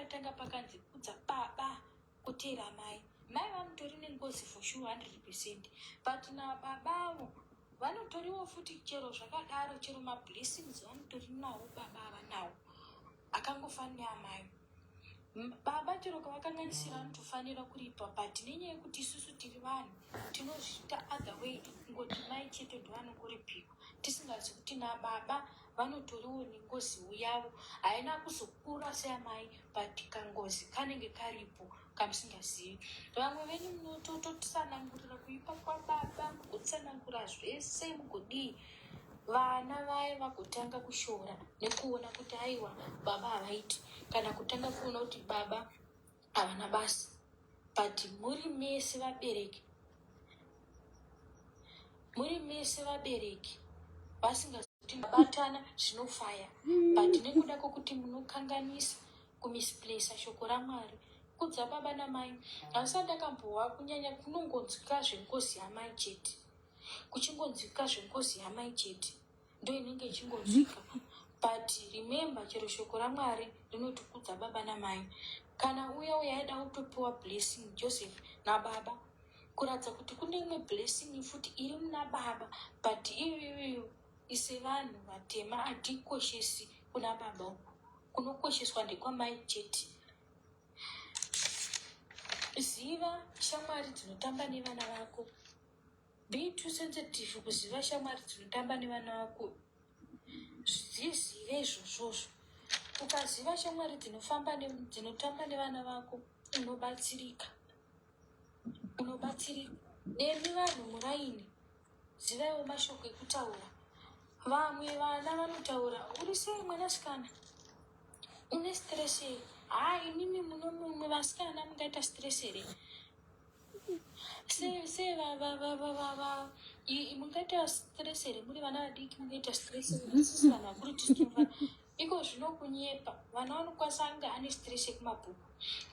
Pakatanga pakanzi kudza baba, kuteera mai. Mai vanotori nengozi for sure, 100%, but nababavo vanotoriwo futi. Chero zvakadaro, chero mablessings vanotori nawo baba, avanawo akangofanira neamai. Baba chero kwavakanganisira vanotofanira kuripa, but nenyaya yekuti isusu tiri vanhu tinozviita other way, kungoti mai chete ndovanongoripiwa, tisingazi kuti nababa vanotoriwo nengoziwo yavo. Haina kuzokura seamai, but kangozi kanenge karipo kamusingazivi. Vamwe venyu munotototsanangurira kuipa kwababa, mugotsanangura zvese, mugodii, vana vaya vagotanga kushora nekuona kuti aiwa, baba havaiti, kana kutanga kuona kuti baba havana basa. But muri mese vabereki, muri mese vabereki vasingazi batana zvinofaya, but nekuda kwokuti munokanganisa kumisplaca shoko raMwari. Kudza baba namai handisati ndakambowa kunyanya kunongonzwika zvengozi yamai chete, kuchingonzwika zvengozi yamai chete, ndo inenge ichingonzwika. But remember, chero shoko raMwari rinoti kudza baba namai. Kana uya uya aida kutopiwa blessing, Joseph nababa, kuratidza kuti kune imwe blessing futi iri muna baba. But iyoyoyo, isevanhu vatema hatikoshesi kuna baba uku, kunokosheswa ndekwamai chete. Ziva shamwari dzinotamba nevana vako. Be too sensitive kuziva shamwari dzinotamba nevana vako. Zvizive izvozvozvo. Ukaziva shamwari dzinofamba dzinotamba nevana vako, unobatsirika, unobatsirika. Nemi vanhu muraini, zivaiwo mashoko ekutaura. Vamwe vana vanotaura, "Uri sei mwanasikana? Une stress here?" Ha, imimi muno mumwe vasikana mungaita stress here? Se mungaita stress here muri vana vadiki? Mungaita stress here? Isisi vanhu vakuru tisitofana iko zvino kunyepa. Vana vanokwanisa ange ane stress yekumabhuku,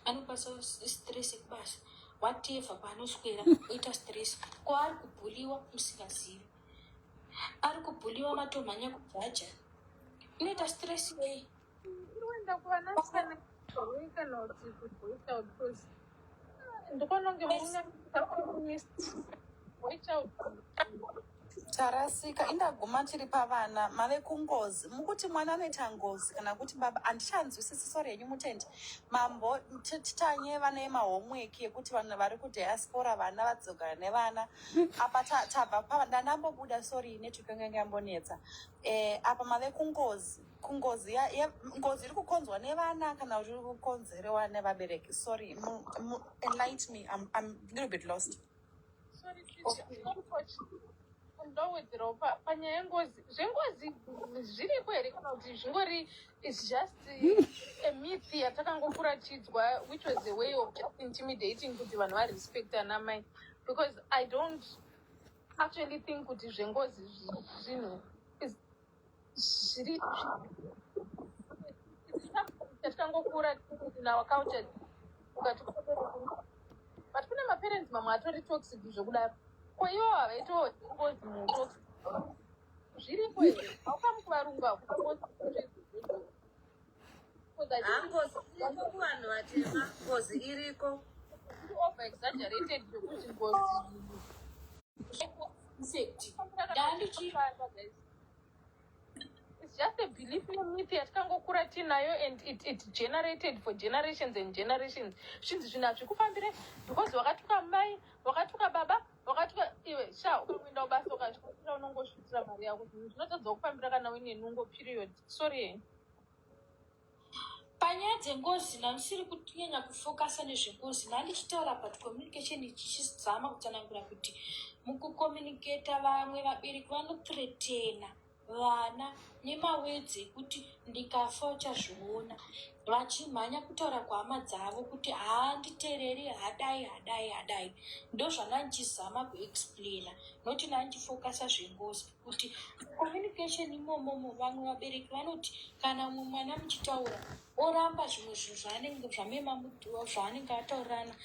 anokwanisa stress yekubasa, whatever, kwaanoswera oita stress, kwaari kubhuliwa musingazivi ari kubhuliwa, matomhanya kujaja. Unoita stress yei? Inoenda kuvanasikana kana kuti kuboy child, because ndikuona kunge murume boy child. Tarasika, indaguma tiri pavana. Mave kungozi, mukuti mwana anoita ngozi kana kuti baba? Handichanzwisisi, sorry henyu mutendi. Mambo titanye vane mahomework yekuti vanhu vari kudiaspora, vana vadzogara nevana apa. Tabva ndandambobuda, sorry, network yangu yambonetsa. Apa mave kungozi. Kungozi ngozi iri kukonzwa nevana kana kuti iri kukonzerewa nevabereki? Sorry, enlight me. I'm a little bit lost. Sorry, sorry, coach, ndowedzerawo panyaya yengozi. Zvengozi zviriko here kana kuti zvingori is just a myth yatakangokurachidzwa, which was a way of just intimidating kuti vanhu varespect ana mai? Because I don't actually think kuti zvengozi zvinhu zviri chatikangokura in our culture ukati, but kune maparents mamwe atori toxic zvokudaro. Ko ivo havaito ngozi mutoxic? Zviripo here? Haukamu kuvarungu hakuta ngozi? Hangozi iriko kuvanhu vatema, ngozi iriko. Over exaggerated zvekuti ngozi. Insect ndandichi It's just a belief nemyth yatikangokura tinayo, and it generated for generations and generations, zvinzi zvinhu hazvikufambire because wakatuka mai, wakatuka baba, wakatuka iwe. Sha, ukangoenda kubasa ukazvitira, unongosvitira mari yako. Zvinhu zvinotadza kufambira kana uine nungo, period. Sorry. Panyaya dzengozi namusiri kunyanya kufokasa nezvengozi. Ndandichitaura about communication, ichichizama kutsanangura kuti mukucommunicata vamwe vabereki vanothreatena vana nemawords ekuti "Ndikafa uchazviona", vachimhanya kutaura kuhama dzavo kuti "Haanditereri, hadai, hadai, hadai." Ndozvandandichizama kuexplaina, noti ndandichifokasa zvengozi, kuti communication imomomo vamwe vabereki vanoti kana mumwe mwana muchitaura oramba zvimwe zvinhu zvaanenge zvamema zvaanenge ataurirana,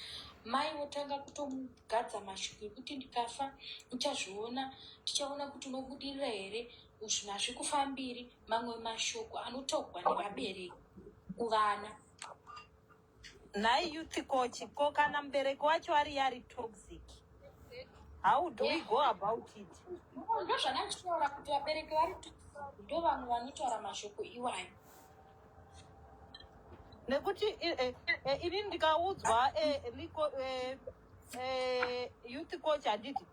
mai votanga kutomugadza mashoko ekuti "Ndikafa uchazviona, tichaona kuti unobudirira here, zvinhu hazvikufambiri." Mamwe mashoko anotaurwa nevabereki kuvana. Nhai youth coach, ko kana mubereki wacho ari ari toxic, how do we go about it? Ndozvandachitaura kuti vabereki vari toxic ndo vamwe vanotaura mashoko iwayo. Nekuti ini ndikaudzwa youth coach, handiti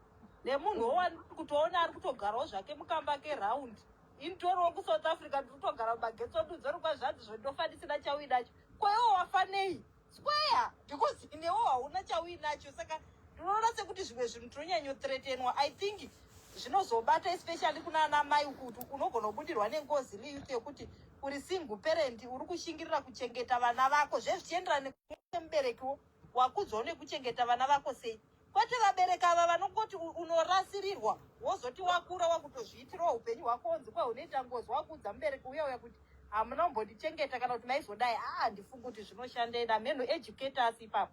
nemunhu wowani kutoona ari kutogarawo zvake mukamba keround, initoriwo kuSouth Africa, ndiri kutogara mumagetsi odudzori kwazvanzi zvondofa ndisina chauinacho. Kwaiwo wafa nei square? Because newo hauna chauinacho. Saka ndinoona sekuti zvimwe zvinhu tinonyanyothreatenwa. I think zvinozobata especially kuna ana mai, kuti unogona kubudirwa nengozi liyouth yekuti uri single parent, uri kushingirira kuchengeta vana vako zvezvichienderana nemuberekiwo wakudzwawo nekuchengeta vana vako sei. Kwete vabereki ava vanongoti unorasirirwa, wozoti wakura wakutozviitirawo upenyu hwako, onzi kwaunoita ngozi, wakuudza mubereki uya uya kuti hamuna kumbondichengeta kana kuti maizodai. Aa, handifungi kuti zvinoshandei namhenhu educators ipapo.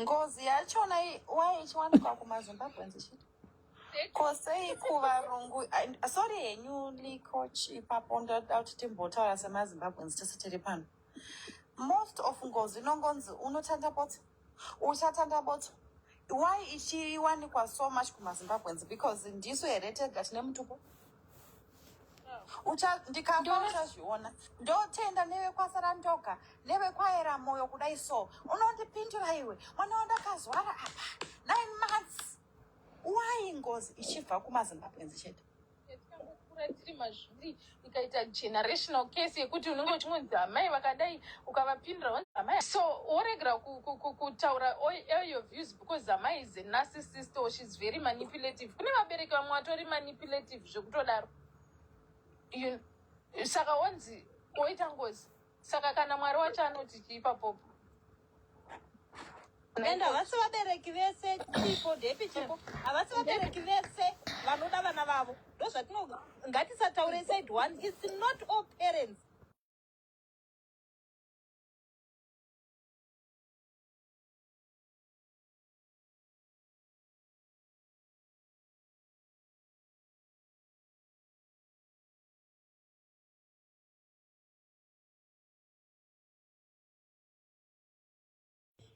Ngozi yachona wai ichiwanikwa kumaZimbabweans chete? Ko sei kuvarungu? Sorry henyu licoach, ipapo ndoda kuti timbotaura semaZimbabweans tese tiri pano. Most of ngozi inongonzi unotanda botso, uchatanda botso. Why ichiwanikwa so much kumaZimbabweans? Because ndisu here tega tine mutupo? Ndikafa uchazviona. Ndotenda nevekwasara ndoga nevekwaera mwoyo kudai. So unondipindura iwe, mwana wandakazwara apa 9 months. Why ngozi ichibva kumaZimbabweans chete? Tikangokura tiri mazviri, ikaita generational case yekuti unenge uchingonzi amai vakadai, ukavapindura wanzi amai. So woregera kutaura all your views because amai is a narcissist or she's very manipulative. Kune vabereki vamwe vatori manipulative zvekutodaro. Saka wonzi woita ngozi. Saka kana Mwari wacho anoti chiipapopo? And havasi vabereki vese. Chipo ndepi? Chipo, havasi vabereki vese vanoda vana vavo. Ndozvatino ngatisataure side one. It's not all parents.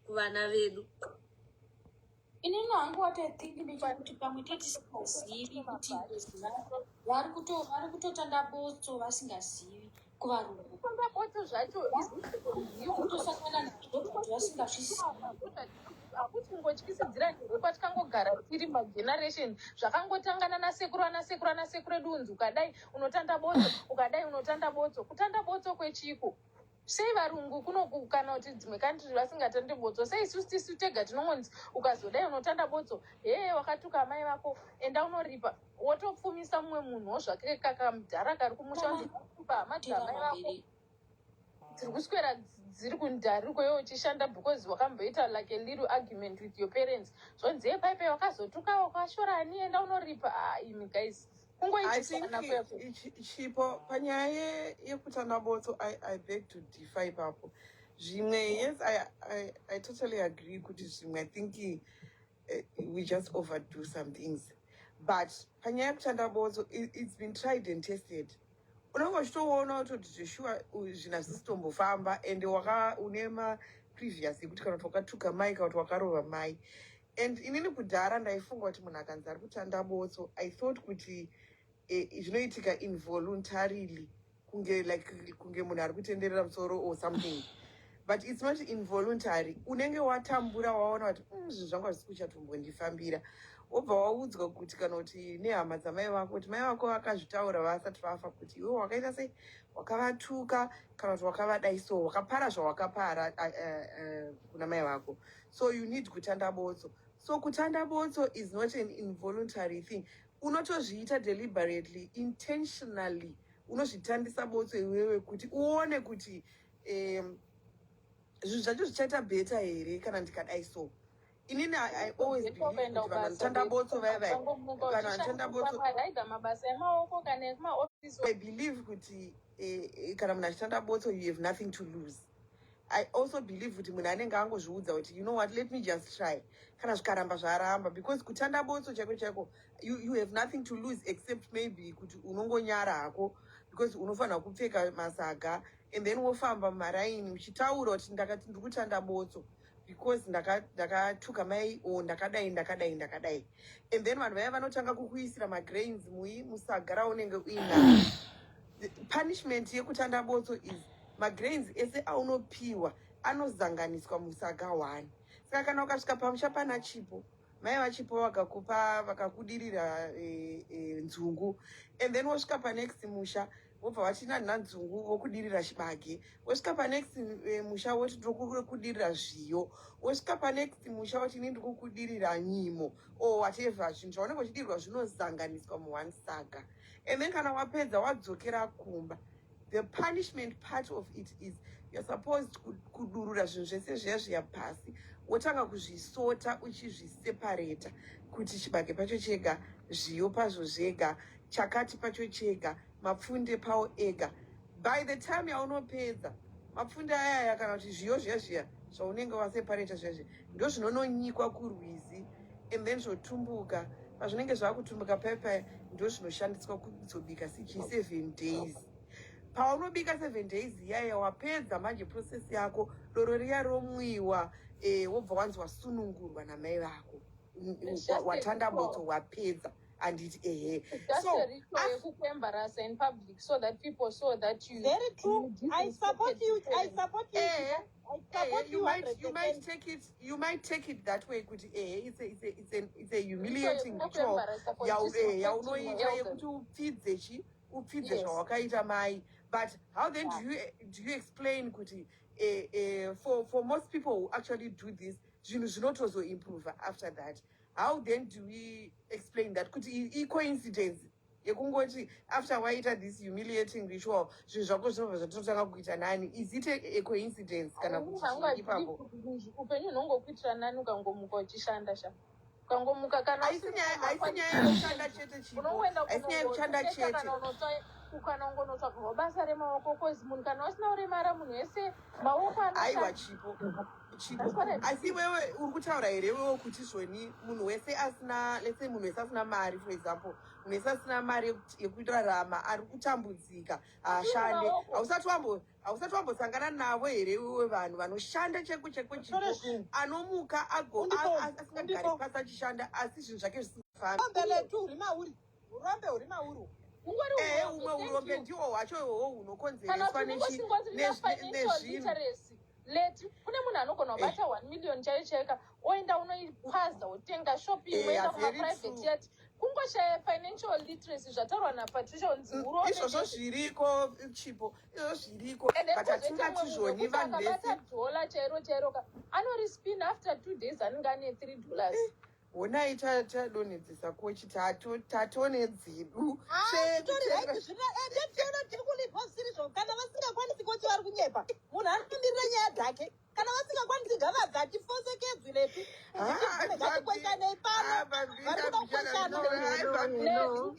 Kuvana vedu. Inini hangu, what I think ndechekuti pamwe tetisingazivi kuti vari kutotanda botso vasingazivi kuvarungu. Kutanda botso zvacho Kutosangana nazvo kuti vasingazvizivi. Hakuti kungotyisidzira ndirwe kwatikangogara tiri mageneration, zvakangotangana nasekuru, anasekuru, anasekuru edu. Unzi ukadai unotanda botso, ukadai unotanda botso. Kutanda botso kwechiko? Sei varungu kunoku kana kuti dzimwe country vasingatandi botso? Sei isusu tisu tega tinongonzi ukazodai unotanda botso? Hee, wakatuka amai vako, enda unoripa, wotopfumisa mumwe munhuwo zvake, kakamudhara kari kumusha, unzi pa hama dzamai vako dziri kuswera dziri kundariko, iwe uchishanda because wakamboita like a little argument with your parents. Zvonzi ye paipai wakazotuka, wakashora ani, enda unoripa. Ah, imi guys, I think kungoitisana kuya. Chipo, panyaya yekutanda botso, I beg to differ ipapo. Zvimwe, yes, I totally agree kuti zvimwe, I think we just overdo some things, but panyaya yekutanda botso, it's been tried and tested. Unenge uchitoona kutoti zveshuwa zvinhu hazvisitombofamba, and waka une maprevious ekuti kana kuti wakatuka mai kana kuti wakarova mai. And inini kudhara ndaifunga kuti munhu akanzi ari kutanda botso, I thought kuti zvinoitika involuntarily, kunge like kunge munhu ari kutenderera musoro or something, but it's not involuntary. Unenge watambura, waona kuti zvinhu zvangu hazvisi kuchatombondifambira, wobva waudzwa kuti kana kuti nehama dzamai vako kuti mai vako vakazvitaura vasati vafa kuti iwe wakaita sei, wakavatuka kana kuti wakavadai, so wakapara zvawakapara kuna mai vako, so you need kutanda botso. So kutanda botso is not an involuntary thing. Unotozviita deliberately, intentionally. Unozvitandisa botso iwewe kuti uone kuti zvinhu zvacho zvichaita better here kana ndikadai. So inini I always believe kuti vanhu vanotanda botso vaya vaya, kana vanotanda botso Aida mabasa emaoko kana ekumaofisi. I believe kuti kana munhu achitanda botso, you have nothing to lose. I also believe kuti munhu anenge angozviudza kuti, you know what, let me just try, kana zvikaramba zvaramba, because kutanda botso chaiko chaiko, you have nothing to lose except maybe kuti unongonyara hako because unofanira kupfeka masaga. And then wofamba mumaraini uchitaura kuti ndakati ndiri kutanda botso because ndakatuka mai o, ndakadai, ndakadai, ndakadai. And then vanhu vaya vanotanga kukuisira magrains mui musaga raunenge uinaro. The punishment yekutanda botso is magrains ese aunopiwa anozanganiswa musaga one. Saka kana ukasvika pamusha pana Chipo, mai vaChipo vakakupa, vakakudirira nzungu, and then wosvika panext musha, wobva vati nanhina nzungu, vokudirira chibage. Wosvika panext musha, woti ndiri kukudirira zviyo. Wosvika panext musha, woti ini ndiri kukudirira nyimo or whatever. Zvinhu zvaunenge uchidirwa zvinozanganiswa muone saga. And then kana wapedza, wadzokera kumba, the punishment part of it is you're supposed kudurura zvinhu zvese zviya zviya pasi, wotanga kuzvisota uchizviseparata kuti chibage pacho chega, zviyo pazvo zvega, chakati pacho chega, mapfunde pawo ega. By the time yaunopedza, mapfunde ayaya kana kuti zviyo zviya zviya zvaunenge waseparata zviya zviya ndo zvinononyikwa kurwizi and then zvotumbuka. Pazvinenge zvakutumbuka paya, ndo zvinoshandiswa kuzobika sichi 7 days. Paunobika 7 days iyaya, wapedza manje process yako, doro riya romwiwa, wobva wanzi wasunungurwa namai vako. It's just a Watanda ritual. botso, wapedza, handiti? Ehe. It's just So a ritual yekukuembarasa in public so that people saw that you Very true. you I support you. I support you. I support you you. might 100%. take it, you might take it that way kuti ehe, it's a humiliating ritual yaunoita yekuti upfidze chi upfidze zvawakaita mai. But how then do you explain kuti for most people who actually do this, zvinhu zvinotozoimprove after that? How then do we explain that kuti icoincidence yekungoti after waita this humiliating ritual, zvinhu zvako zvinobva zvatotanga kuita nani? Is it a coincidence kana kuti chii ipapo? Upenyu hunongokuitira nani ukangomuka uchishanda sha, ukangomuka kana Haisi nyaya yekushanda chete, Chipo. Unongoenda Haisi nyaya yekushanda kunongotengesa chete. Kana ungonotsvagirwa basa remaoko, 'cause munhu kana usina kuremara, munhu wese maoko Aiwa. anoshanda. Chipo, Chipo. That's what I Asi wewe uri kutaura here wewe kuti zvoni munhu wese asina, let's say munhu wese asina mari, for example, munhu wese asina mari yekurarama, ari kutambudzika, haashande? Maoko. Hausati wambosangana navo here iwewe, vanhu vanoshanda cheko cheko, Chipo, Tore zvinhu. anomuka ago Undipo, asingagari undipo. pasi achishanda, asi zvinhu zvake zvisingafambi? Urombe letu huri mauri, urombe huri mauri. Ungori Ehe, urombe, umwe thank urombe you. ndihwo hwacho ihwohwo Kana hunokonzereswa kuti unongosingozirina financial nezvinhu. literacy leti. Kune munhu anogona kubata 1 million chaiyo chaika, oenda unoipaza, wotenga shopping, oenda Very kumaprivate true. jet. Kungoshaya financial literacy, zvataurwa naPatricia, unzi urombe Izvozvo chete. zviriko, Chipo, izvozvo zviriko. And then But kwozoita mumwe hatingati munhu zvoni wekuti vanhu vese akabata dhola chairo chairo ka, anorispin, after 2 days anenge ane $3. Honai, tadonhedzesa kochi, tatone dzedu. Zvitori right, zvina ndetiona tiri kulipwa zvisiri. Kana vasingakwanisi kochi, vari kunyepa. Munhu anomirira nyaya dzake. Kana vasingakwanisi, ngavabva, hatifosekedzwi letu. Ngatikweshanei pano, vari kuda kukweshana. Hello,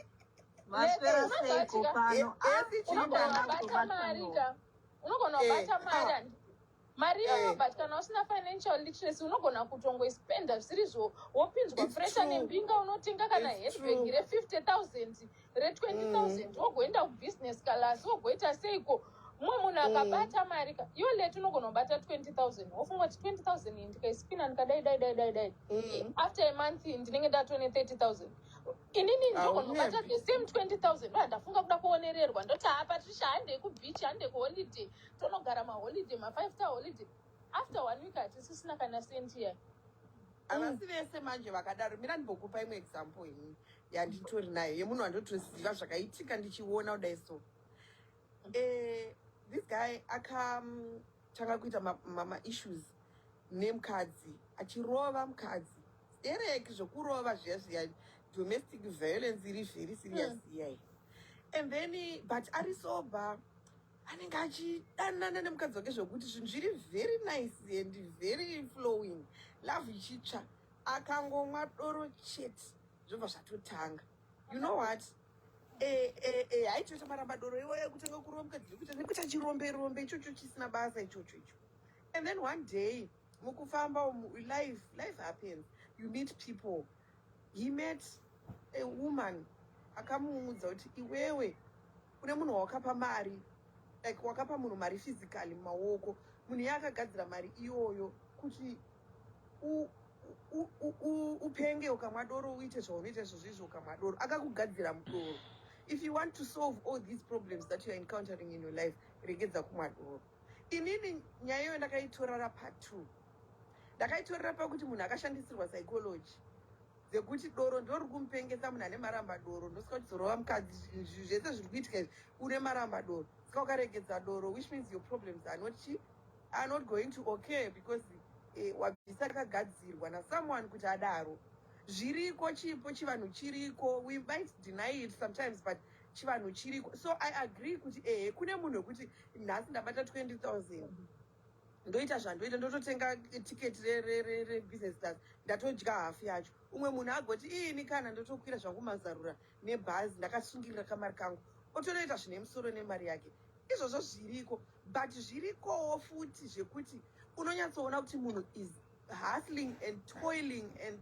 maswera seiko pano? Unogona kubata mari ka, unogona kubata mari, handiti? Mari iyoyo, but kana usina financial literacy, unogona kutongoispenda zvisiri, wopinzwa pressure nembinga, unotenga kana handbag re50 000, re20 000, wogoenda kubusiness class, wogoita seiko. Mumwe munhu akabata mari ka, iwo leti unogona kubata 20 000, wofunga kuti 20 000 iyi ndikaispina, ndikadai dai dai dai dai, after a month ndinenge ndatone 30 000. Inini ndogona kubata the same 20 000, ndo handafunga kuda kuonererwa, ndoti, "Ha, Patricia, handei kubeach, handei kuholiday, tonogara maholiday, ma5 star holiday." After one week hatisisina kana senti ya. Havasi vese manje vakadaro. Mira ndimbokupa imwe example ini yanditori nayo yemunhu wandotoziva, zvakaitika ndichiona kudai. So this guy akatanga kuita maissues nemukadzi, achirova mukadzi stereki, zvokurova zviya zviya, domestic violence iri very serious iyai. And then, but ari sober, anenge achidanana nemukadzi wake zvokuti zvinhu zviri very nice and very flowing, love ichitsva. Akangomwa doro chete, zvobva zvatotanga. You know what, haitoita maramba doro iwoyo, kutanga kurova mukadzi, nekuita nekuita chirombe rombe ichocho chisina basa ichocho icho. And then one day mukufamba umu, life happens, you meet people. He met a woman akamuudza kuti, "Iwewe une munhu wawakapa mari." Like wakapa munhu mari physically mumaoko, munhu iye akagadzira mari iyoyo kuti upenge, ukamwa doro, uite zvaunoita izvozvo izvo, ukamwa doro, akakugadzira mudoro. If you want to solve all these problems that you are encountering in your life, regedza kumwa doro. Inini nyaya iyoyo ndakaitorera pa2, ndakaitorera pakuti munhu akashandisirwa psychology dzekuti doro ndo riri kumupengesa. Munhu ane maramba doro, ndosika uchizorova mukadzi, zvese zviri kuitika izvi, une maramba doro. Saka ukaregedza doro, which means your problems are not chi are not going to occur because wabvisa akagadzirwa nasomeone kuti adaro. Zviriko, chipo, chivanhu chiriko. We might deny it sometimes, but chivanhu chiriko. So I agree kuti ehe, kune munhu wekuti nhasi ndabata 20 000, ndoita zvandoita, ndototenga tiketi rebusiness class, ndatodya hafu yacho. Umwe munhu agoti, "Iini, kana ndotokwira zvangu mazarura nebhazi, ndakasungirira kamari kangu," otonoita zvine musoro nemari yake. Izvozvo zviriko, but zvirikowo futi zvekuti unonyatsoona kuti munhu is hustling and toiling and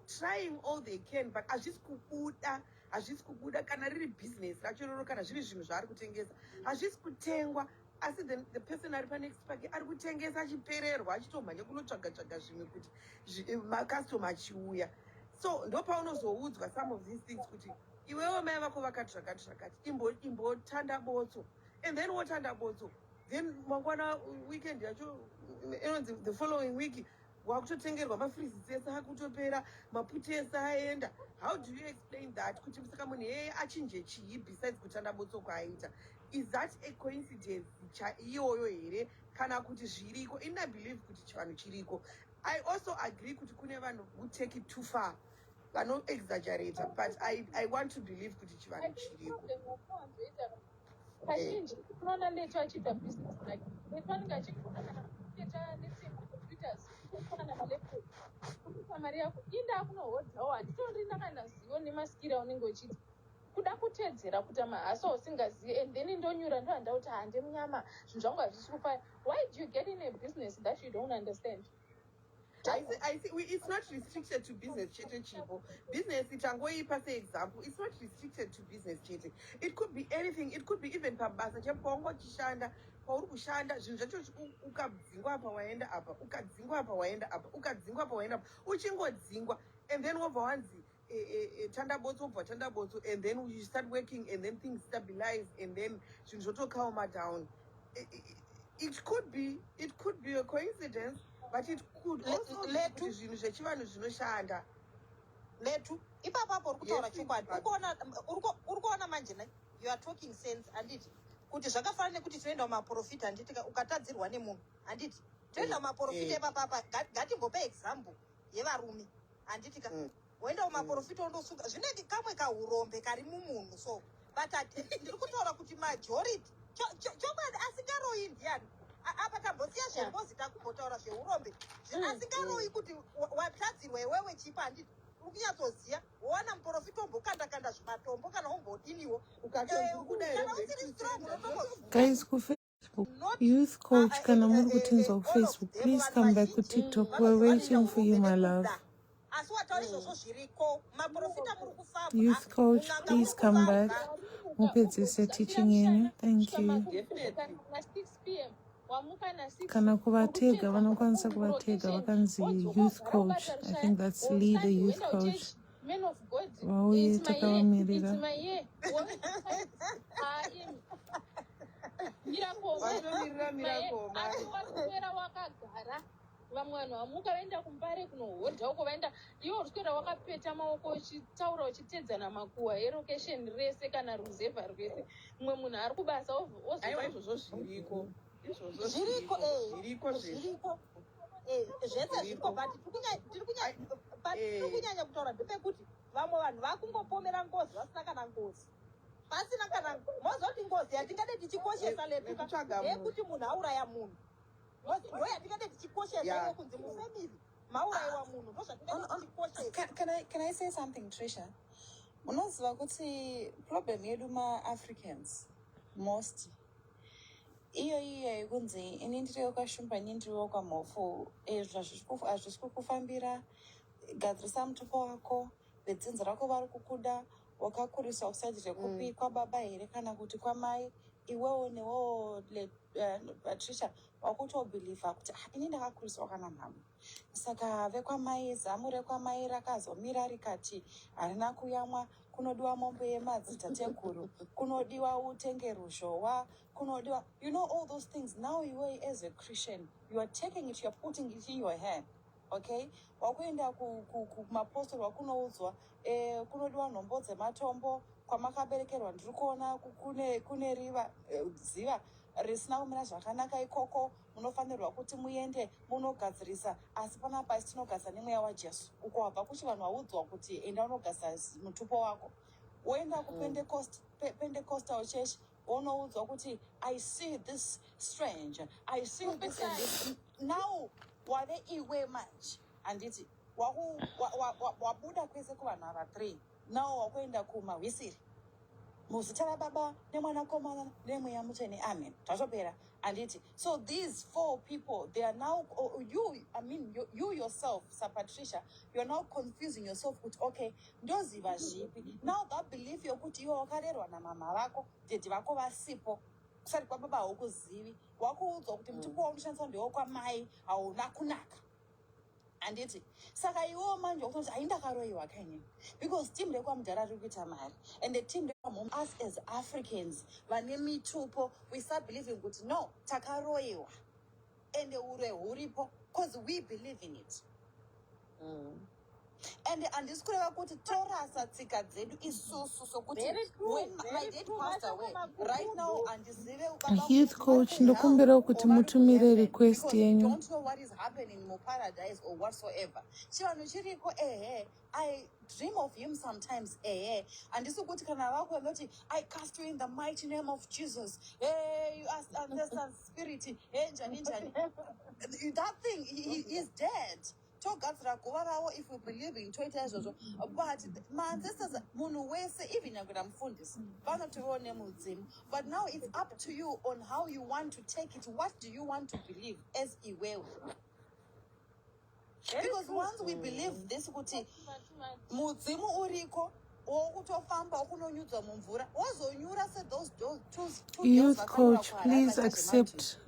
trying all they can, but hazvisi kubuda, hazvisi kubuda. Kana riri bhizinesi racho iroro, kana zviri zvinhu zvaari kutengesa, hazvisi kutengwa, asi then the person ari panext pake ari kutengesa, achipererwa, achitomhanya kunotsvaga tsvaga zvimwe kuti makastoma achiuya. So ndopaunozoudzwa some of these things kuti iwewe, mai vako vakati zvakati zvakati, imbotanda botso, and then wotanda botso, then mangwana, weekend yacho inonzi the following week, wakutotengerwa mafreezits ese akutopera, maputi ese aenda. How do you explain that, kuti saka munhu iyeye achinje chii besides kutanda botso kwaaita? Is that a coincidence iyoyo here, kana kuti zviriko? In I believe kuti chivanhu chiriko. I also agree kuti kune vanhu who take it too far, vanoexaggerata, but I want to believe kuti chivanhu chiriko. Kazhinji unoona Leto achiita business like Leto anenge achigona kana kuita nemacomputers, kana malaptop, kuisa mari yako inda kunohodhawo. Handitorina kana zivo nemaskiri aunenge uchiita, kuda kutedzera kuita mahustle usingazivi, and then ndonyura, ndohanda kuti hande munyama, zvinhu zvangu hazvisi kufaya. Why do you get in a business that you don't understand? I see, it's not restricted to business chete, chipo. Business tangoipa seexample. It's not restricted to business chete. It could be anything. It could be even pabasa chaipo paungochishanda, pauri kushanda, zvinhu zvacho ukadzingwa apa, waenda apa, ukadzingwa apa, waenda apa, ukadzingwa apa, waenda apa, uchingodzingwa, and then wobva wanzi tanda botso, wobva tanda botso, and then you start working and then things stabilize and then zvinhu zvotocalma down. It could be a coincidence, but it could also be Letu. kuti zvinhu zvechivanhu zvinoshanda. Letu, ipapapo uri kutaura Yes, chokwadi. Uri kuona manje ne, you are talking sense, handiti? Kuti zvakafanana nekuti tinoenda kumaprofita, handiti? Ukatadzirwa nemunhu, handiti, toenda kumaprofita. Ipapapa ngatimbope example yevarume, handiti ka? Woenda kumaprofita, wondosunga, zvinenge kamwe kaurombe kari mumunhu. So but ndiri kutaura kuti majority, chokwadi, asingaroyi ndiani? Apa tambosiya zvengozi, takumbotaura zveurombe. Asingaroyi, kuti watadzirwa iwewe, chipa, handiti? Uri kunyatsoziva, wowana muprofita, wombokanda-kanda zvimatombo, kana wombodiniwo. Ukatonzi kuda here Kana back usiri to strong, sender? unotomboziva. Guys, kuFacebook, Not youth coach, kana muri kutinzwa all of kuFacebook, them, please vanhu come back vazhinji kuTikTok. vanonzi We're vanoita waiting for you, urombe my love. nekuda, asi wataura izvozvo zviriko. Maprofita muri kufambwa, Youth coach, mun'anga please muri come back. kufambwa. Mupedzise teaching yenyu. Thank you. Definitely. Na6 p.m. wamuka, na6. Kana kuvatega, vanokwanisa kuvatega, vakanzi youth coach. I think that's Lee, the youth coach. Man of God, Vauye, it's my year, takavamirira. it's my year. Miracle. Vatomirira miracle, mai. Asi waswera wakagara, vamwe vanhu vamuka vaenda kuMbare kunohodha uko, vaenda, iwe uri kuswera wakapeta maoko, uchitaura, uchitedzana makuhwa erokesheni rese kana ruzevha rwese. Mumwe munhu ari kubasa. Aiwa, izvozvo zviriko, izvozvo Zviriko. zviriko. Eh. Zviriko zvesvo. Zviriko. Zvese zviriko, Zviriko. but tiri kunyanya kutaura ndepekuti vamwe vanhu vakungopomera ngozi vasina kana ngozi, pasina kana moziva kuti ngozi yatingade tichikoshesa, Letuka, Nekutsvaga munhu. ndeyekuti munhu auraya munhu. Ngozi ndo yatingade tichikoshesa, iwe kunzi mufamily maurayiwa munhu, ndo zvatingade tichikoshesa. Can I say something, Trisha? Munoziva kuti problem yedu maAfricans most iyo yekunzi ini ndiri wekwaShumba, ini ndiri wekwaMhofu, hazvisi kukufambira, gadzirisa mutupo wako, vedzinza rako vari kukuda, wakakuriswa kuside rekupi, kwababa here kana kuti kwamai. Iwewo newewo Patricia wakutobhilivha kuti, "Ah, ini ndakakuriswa kana mhama, saka vekwamai, zamu rekwamai rakazomira rikati harina kuyamwa. Kunodiwa mombe yemadzitateguru, kunodiwa utenge ruzhowa, kunodiwa all those things." Now iwe as a Christian, you are taking it, you are putting it in your hand, okay? Wakuenda kumapostori, wakunoudzwa kunodiwa nhombo dzematombo kwamakaberekerwa. Ndiri kuona kune riva, dziva risina kumira zvakanaka ikoko, munofanirwa kuti muende munogadzirisa. Asi panapa isi tinogadzira nemweya waJesu. Uko wabva kuchivanhu, waudzwa kuti enda unogadzira mutupo wako. Woenda kuPentecost, Pentecostal church, wonoudzwa kuti, "I see this strange, I see this and this." Now wave iwe manje, handiti wabuda kwese kuvanhu ava three, now wakuenda kumahwisiri, muzita raBaba neMwanakomana neMweya Mutsvene, amen, zvatopera, handiti? So these four people, they are now, oh, you, I mean, you yourself, Sir Patricia, you are now confusing yourself kuti, okay, ndoziva zvipi? Now that belief yokuti iwe wakarerwa namama vako, dhedhi vako vasipo, kusati kwababa haukuzivi, wakuudzwa kuti mutupo waunoshandisa ndewokwamai, hauna kunaka, handiti? Saka iwewo manje wakutoti, "Hai, ndakaroyiwa kainini, because team rekwamudhara riri kuita mari and the team rekwamhom." Us as Africans vane mitupo, we start believing kuti, no, takaroyiwa ende urwe huripo, because we believe in it. And handisi kureva kuti torasa tsika dzedu isusu, sokuti Very true, when my very dad true. passed away, right now handizive Youth coach, ndokumbira kuti mutumire request yenyu. Don't know what is happening muparadise or whatsoever. Chivanhu chiriko, ehe. I dream of him sometimes, ehe. Handisi kuti kana vakuenda kuti, "I cast you in the mighty name of Jesus, hey, you ancestors spirit, hey, njani njani." That thing, he is dead, togadzira guva ravo if we believe in, toita izvozvo. But maancestors, munhu wese, even nyange mufundisi, vanotivo nemudzimu. But now it's up to you on how you want to take it. What do you want to believe as iwewe? Because once we believe this kuti mudzimu uriko, wokutofamba wokunonyudzwa mumvura, wozonyura sethose two girls Youth vakanyura coach, kuHarare please vaita accept.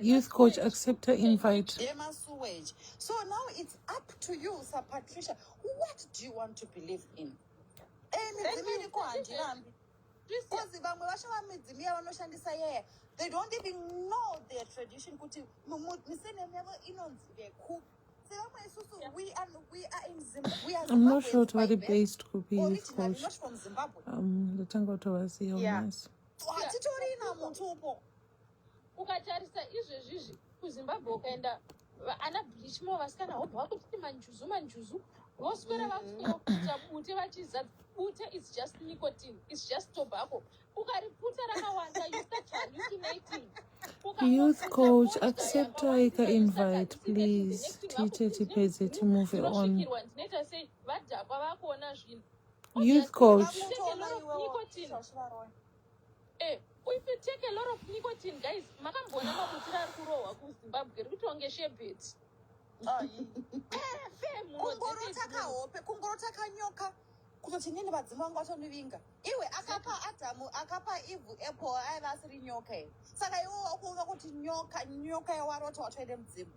Youth coach, accept her invite. Yemasewage. So now it's up to you, Sir Patricia, what do you want to believe in? Midzimu iriko, handirambi, because vamwe vacho vamidzimu yavanoshandisa yeye, they don't even know their tradition, kuti misurname yavo inonzi vekupi. Sevamwe isusu, we are in we are I'm not sure Zimbabweans kuti vari by birth, based kupi, youth originally coach. not from Zimbabwe. Ndatanga kutovaziva nhasi. Hatitorina mutupo. Ukatarisa izvezvizvi kuZimbabwe, ukaenda ana Brishmo, vasikana hobva vakuti manjuzu, manjuzu, voswera vakuswera kuita bute, vachizadza bute. Is just nicotine, is just tobacco. Ukariputa rakawanda, you start hallucinating. Youth coach, accept aika invite, please. Tiite tipedze timove on. Tinosvikirwa, ndinoita sei, vadhakwa vakuona zvinhu. Youth coach. Take a lot of nicotine. If you take a lot of nicotine, guys, makamboona mabutiro ari kurohwa kuZimbabwe, riri kutonge shebheti fe. Kungorota kahope, kungorota kanyoka, kutoti nini vadzimu vangu vatondivinga. Iwe, akapa Adhamu, akapa Ivhu apple, aiva asiri nyoka here? Saka iwe wakuona kuti nyoka, nyoka yawarota, watoende mudzimu.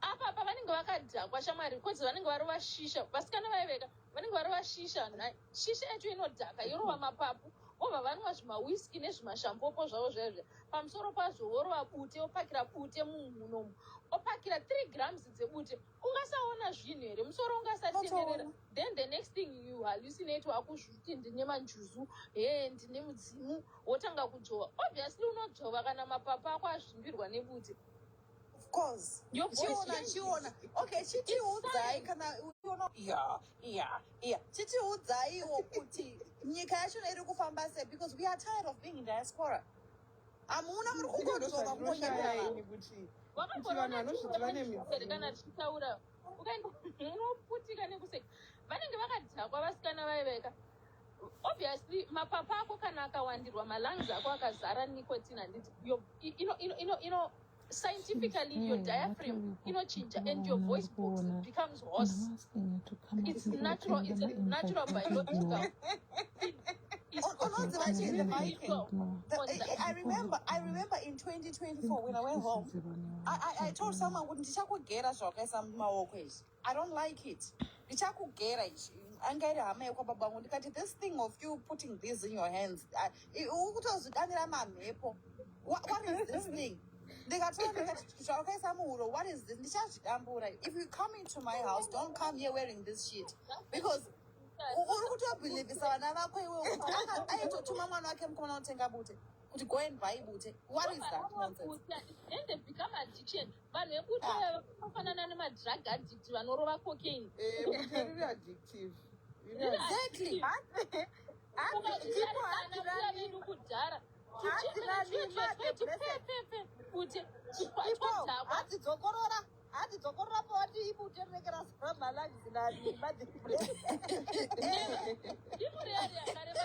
Apa apa vanenge vakadhakwa, shamwari, kwedzi vanenge varova shisha. Vasikana vaiveka vanenge varova shisha. Nhai, shisha yacho inodhaka, yorova mapapu, vobva vanwa zvimawiski nezvimashampopo zvavo zvaizvo. Pamusoro pazvo vorova bute, opakira bute mumhunomu, opakira 3 grams dzebute. Ungasaona zvinhu here? Musoro ungasatenderera? Then the next thing, you hallucinate, wakuzviti ndine manjuzu, he, ndine mudzimu, wotanga kudzvova. Obviously unodzvova kana mapapu ako azvimbirwa nebute. Of course. Your voice Chiona, changes. chiona, okay, chitiudzai kana uchiona, ya, chitiudzaiwo kuti nyika yacho iri kufamba sei, because we are tired of being in diaspora. Hamuna, muri kungodzvova, kungonyepera vanhu. Zvinoshaya kuti vanhu vanozviti vane midzimu. Kana tichitaura, ukaenda unoputika nekuseka. Vanenge vakadhakwa vasikana vaiveka. Obviously mapapu ako kana akawandirwa, malungs ako akazara nicotine, handiti ino scientifically your diaphragm inochinja and your voice box becomes hoarse. I'm asking you to come up It's with natural, it's a the natural invite. biological thing. Unoziva chii, Mike? I remember in 2024 when I went home, I told someone kuti ndichakugera zvawakaisa mumaoko izvi. I don't like it. Ndichakugera izvi. Anga iri hama yekwababa vangu, ndikati, "This thing of you putting this in your hands, uri kutozvidanira mamhepo. What is this thing?" Ndikatora, ndikati, "Zvawakaisa muhuro, what is this? Ndichazvidambura. If you come into my house, don't come here wearing this shit, because uri kutobhilivhisa vana vako iwewe kuti aitotuma mwana wake mukomana kutenga bute, kuti go and buy bute. What is that nonsense?" Then they become addiction. Vanhu vekuti vakafanana nemadrug addict vanorova cocaine. Eh, bute riri addictive. Riri Exactly. Ukazvisharisana vedu kudhara tuchipepepe kuti Ipo hadzidzokorora, hadzidzokorora pawati ibute rinenge razara malungs nanima. Imureri yakareva.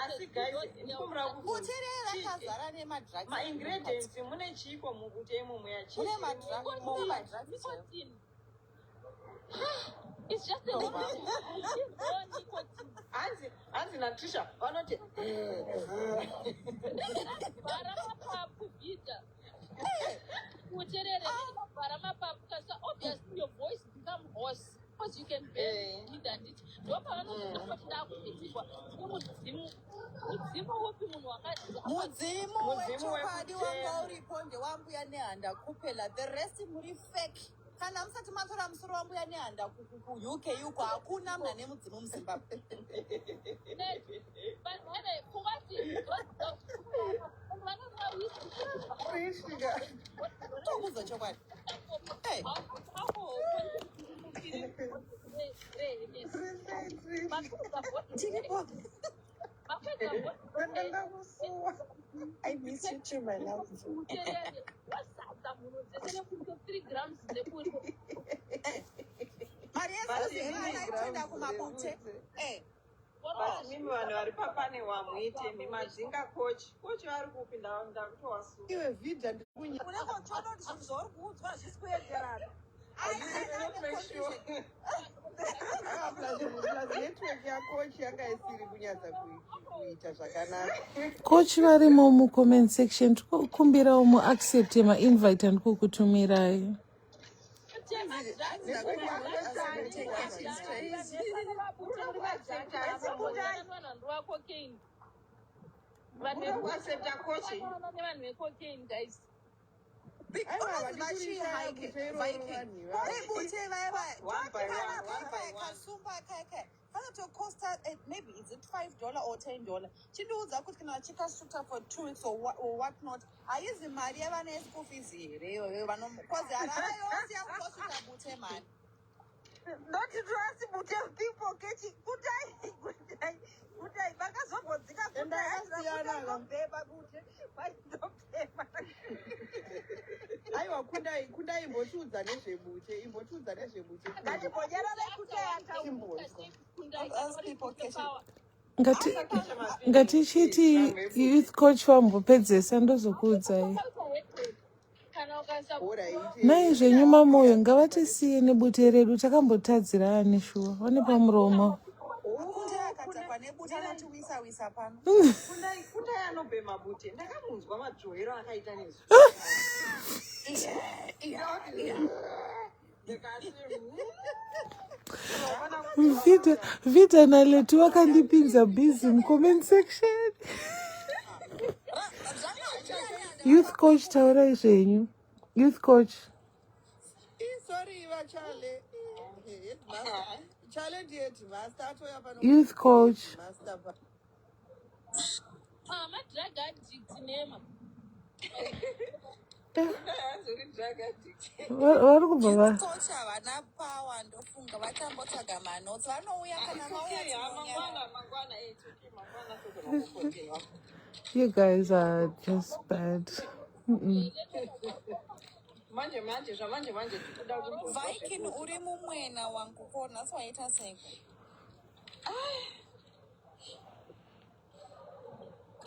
Asi guys, ndikumbira Bute rere rakazara nemadrugs. Maingredients, mune chiiko mubute imomo? Mune madrugs, mune madrugs. Nicotine. It's just a nicotine. It's nicotine. Hanzi naTrisha vanoti Vhara mapapu, Vita. Uterere, vhara mapapu kasi obviously your voice become hoarse because you can barely breathe, handiti? Ndopavanozoti ndakuitirwa mudzimu. Mudzimu upi? Munhu wakati Mudzimu Mudzimu wechokwadi wekutenda. wanga uripo ndewambuya Nehanda kupela. The rest muri fake. Kana musati matora musoro wambuya Nehanda kuUK uko, hakuna munhu ane mudzimu muZimbabwe. Vanhu kungati vanorova whisky. Prisca. Tokuudza chokwadi. Hey. Prisca. Tiripo. Ndakusuwa. I miss you too, my love. Wasadza munhu dzese nebute, 3 grams dzebute. Mari yezozevana itoenda kumabute. Eh. But mimi vanhu vari papane wamuite mimadzinga coach. Coach vari kupi? Ndakutowasuka. Iwe Vidha, ndikunya. Unenge uchiona kuti zvinhu zvauri kuudzwa hazvisi kuenderana. Make sure. Ah, plus network yacoach yanga isiri kunyatsa kuita zvakanaka. Coach varimo mucomment section, tikukumbirawo muaccepte mainvite andikukutumirai. Network yacoach. Vanhu cocaine. Kuaccepta coach. Nevanhu vecocaine, guys. Aiwa, Unoziva havadi chii, kurishaya Haike? bute iroro Viking. vanhu ivavo. Rebute vaya vaya. One by one, one by one. Kasumba kaya kanotocosta, maybe is it $5 or $10? Chindiudza kuti kana chikasuta for 2 weeks or what not, haizi mari yevana yeschool fees here iyoyo? Cause Harare yose yakutosuta bute mani. Not trust bute people kechi. Kundai, kundai, kundai vakazombodzika. Ende akasiyana ka. Kundai bute vaindobhema. Aiwa, Kundai, Kundai, imbotiudza nezvebute, imbotiudza nezvebute. Ngatimbonyarare, Kundai ataura. Chimbonzwa. Ask people question. Ngatichiti youth coach vambopedzesa, ndozokuudzai. Kana ukasa Alright. Nai zvenyu mamoyo, ngavatisiye nebute redu. Takambotadzira ani? Shuwa vane pamuromo. Kundai akatakwa nebute anotiwisa wisa pano. Kundai, Kundai anobhema bute. Ndakamunzwa madzvohero akaita nesu. Ndikati, Vita, Vita naLetu vakandipinza busy mucomment section. Youth coach, taurai zvenyu, youth coach. Sorry, vachale headmaster, Chale ndiye headmaster, atouya pano. Youth coach. Headmaster Ah, madrug addict nema. Hanzori drug addict. Vari kubva va Coach havana power, ndofunga vachambotsvaga manotsi. Vanouya kana vauya, Okay, ha, tinonyara. mangwana, mangwana, it's okay, mangwana togona kucontinue. You guys are just bad. Manje manje, zvamanje manje tikuda kumbonzwa Viking, zvekuti. uri mumwena wangu, ko nhasi waita seiko?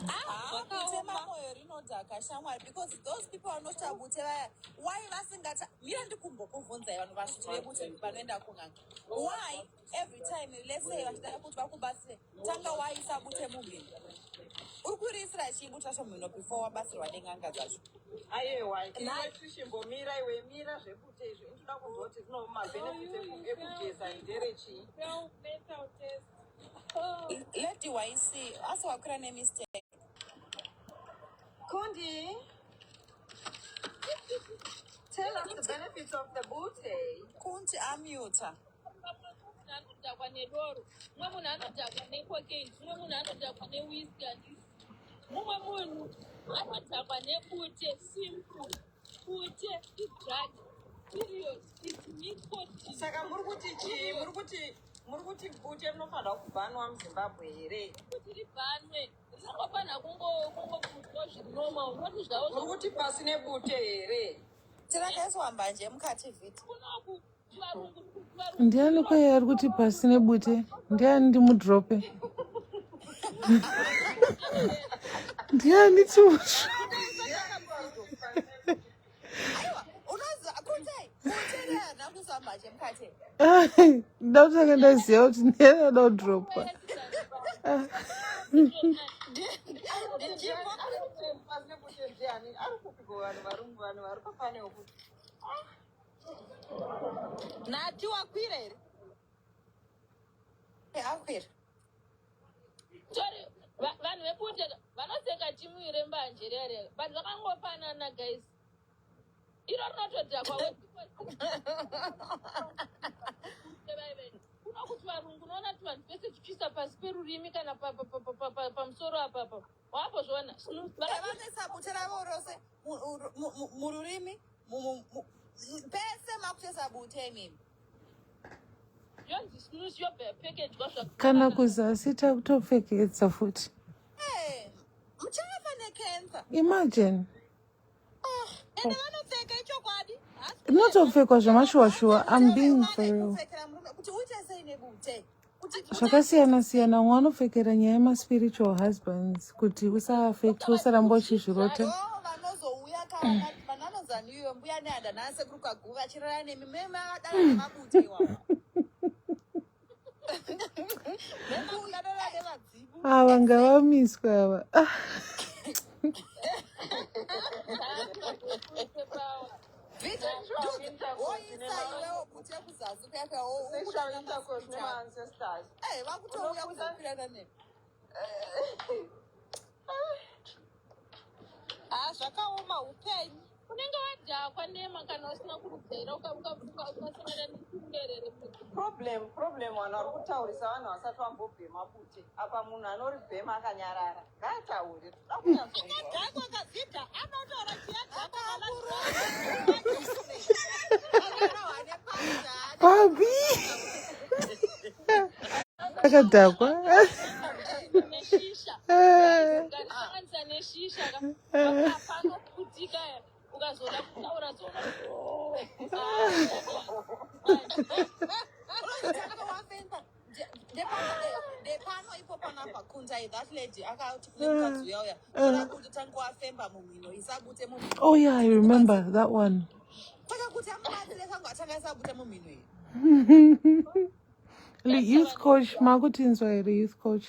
Ah, kutema moyo rinodhaka shamwari because those people vanosvita bute vaya why vasingata mira ndikumbokuvhunzai vanhu vasviti vebute vanoenda kun'anga why every time let's say vachida kuti vakubatsire tanga waisa bute mumhino uri kuriisira chii bute racho mumhino before wabatsirwa nen'anga dzacho Ayewa, iwe tichimbomira iwe mira zvebute izvo. Inoda kunzwa kuti rino mabenefits ekugeza nderechii. Mental test. Lady YC asi wakwira nemistake. Kundi, tell us the benefits of the booty. Kunti amuta. Mumwe munhu anodhakwa nedoro, mumwe munhu anodhakwa necocaine, mumwe munhu anodhakwa newhisky, handisi. Mumwe munhu anodhakwa nebute, simple. Bute idrug, period. It's nicotine. Saka muri kuti chii? Muri kuti bute rinofanira kubhanwa muZimbabwe here? Kuti ribhanwe, rinongofanira kungobutwa zviri normal, not zvavo. Muri kuti pasi nebute here? Tirakaiswa mbanje mukati vhiti. Kunoku varungu varungu. Ndiani kwai ari kuti pasi nebute? Ndiani ndimudrope? Ndiani timusho? Aiwa, unoziva kunzai bute harina kuiswa mbanje mukati. Ndakutanga ndaziva kuti ndiani ada kudropwa. Pasi nebute ndiani? Ari kupiko vanhu varungu vanhu vari papane kuti Nati wakwira here? Akwira. Sorry, vanhu vebute vanoseka timu rembanje riya riya, but vakangofanana guys. Iro rinotodhakwa. Kuno kuti varungu unoona kuti vanhu vese tichiisa pasi perurimi kana pamusoro apapa wambozviona. Vanoisa bute ravo rose mururimi pese makutoisa bute imimi. Yonzi snus yobva yapfekedzwa. Kana kuzasi takutopfekedza futi. Eh, muchafa nekensa. Imagine. Ende vanopfeka ichokwadi. Rinotopfekwa zvemashuwa-shuwa. I'm being for real. Kupfekera murume kuti uite sei nebute? Kuti Zvakasiyana siyana. Umwe anopfekera nyaya yemaspiritual husbands kuti usaafektwa, usaramba uchizvirota. Ndo vanozouya kana vananozaniwe mbuya nehanda nasekuru kaguva achirara nemi mevadana nemabute iwawo. Memakudanana nevadzimu. Ava ngavamiswe ava. Ah. Woisa iwewo bute kuzasi kuyaka. Sexual intercourse nema-ancestors. Vakutouya kuzokwirana nemi. Ha, zvakaoma upenyu. Unenge wadhakwa nema kana usina kurudzaira ukasangana nechimberere. Problem vanhu vari kutaurisa vanhu vasati vambobhema bute. Apa munhu anoribhema akanyarara ngaataure, toda kunyatsonzwa. Akadhakwa kazidha anotaura chiyadhakwa. Papi akadhakwa. Neshisha, ukarisanganisa neshisha panoputika, ukazoda kutaura so. Unozotanga wafemba ndepano ipo panapa kunzai. That lady akati kune mukadzi uya uya, toda kuti tange wafemba mumhino, isabute mumhino. Oh yeah, I remember that one. Saka kuti amubatsire kangu atanga isabute mumhino iyi. Youth coach, makutinzwa here, youth coach?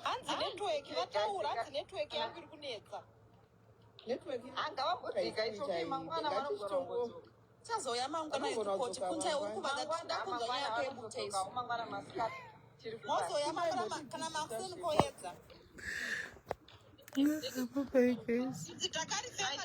Hanzi network, vataura, hanzi network yangu iri kunetsa. Network. Angavambodzika, it's okay, mangwana vanogona kungodzoka. Chazouya mangwana. Vanogona Youth coach kudzoka kunzai uri mangwana. kuvada Mangwana kunzwa mangwana nyaya yako yebute vanodzoka isu. mangwana masikati tiri kubasa. Mozouya mangwana kana makuseni koedza. Bye, guys. Takarifema.